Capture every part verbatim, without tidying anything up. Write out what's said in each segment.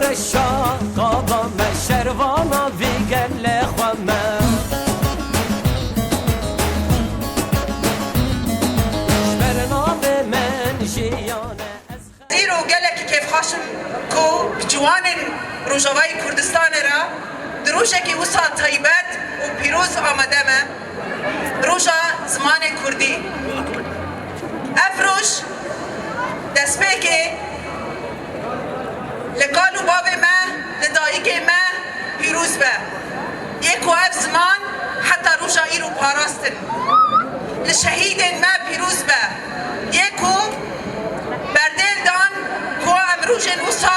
Reşa qaba me, şervana vê gelê xwe me. Ji ber navê min jiyane ez Îro gelekî kêfxweş im ku bi ciwanên Rojavayê Kurdistanê re di rojekî wisa taybet û pîroz amade me, Roja Zimanê Kurdî. Ev roj destpêkê li kal û bavê me, li dayikê me pîroz be. Yê ku ev ziman heta roja îro parastin. Li şehîdên me pîroz be. Yê ku berdêl dan ku em rojên wisa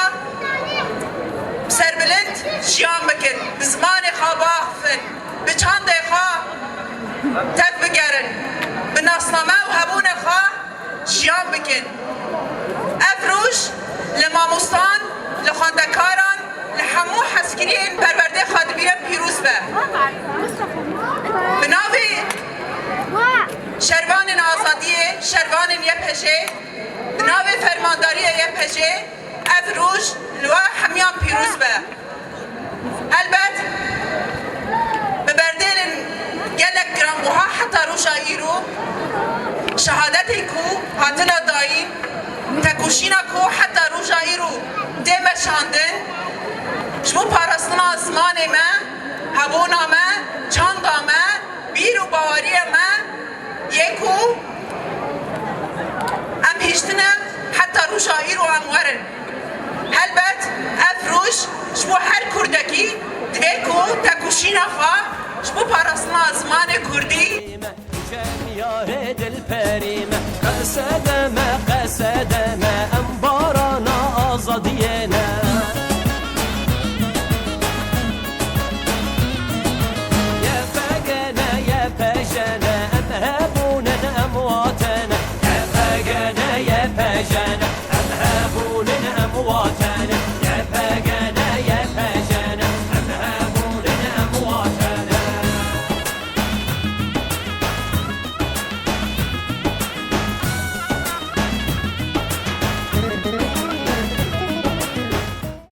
serbilind jiyan bikin, bi zimanê xwe biaxifin, bi çandê xwe tev bigerin, bi nasname û hebûnê xwe jiyan bikin. Ev roj li mamostan, li xwendekaran, li hemû hezkiriyên perwerdê xwe dibîne pîroz be. Bi navê şervanên azadiyê, şervanên Y P J, bi navê fermandariya Y P J, ev roj li we hemiyan pîroz be. Helbet, bi berdêlên gelek giranbuha heta roja îro, şehadetên ku hatine dayîn, tekoşîna ku heta roja îro tê meşandin, ji bo parastina zimanê me, hebûna me, çanda me, bîr û baweriya me, yê ku em hiştine heta roja îro em werin. Helbet, ev roj ji bo her kurdekî divê ku tekoşîna xwe ji bo parastina zimanê kurdî. Cem yarê dilperî me, qesede me, qesede me, em barana azadiyê ne.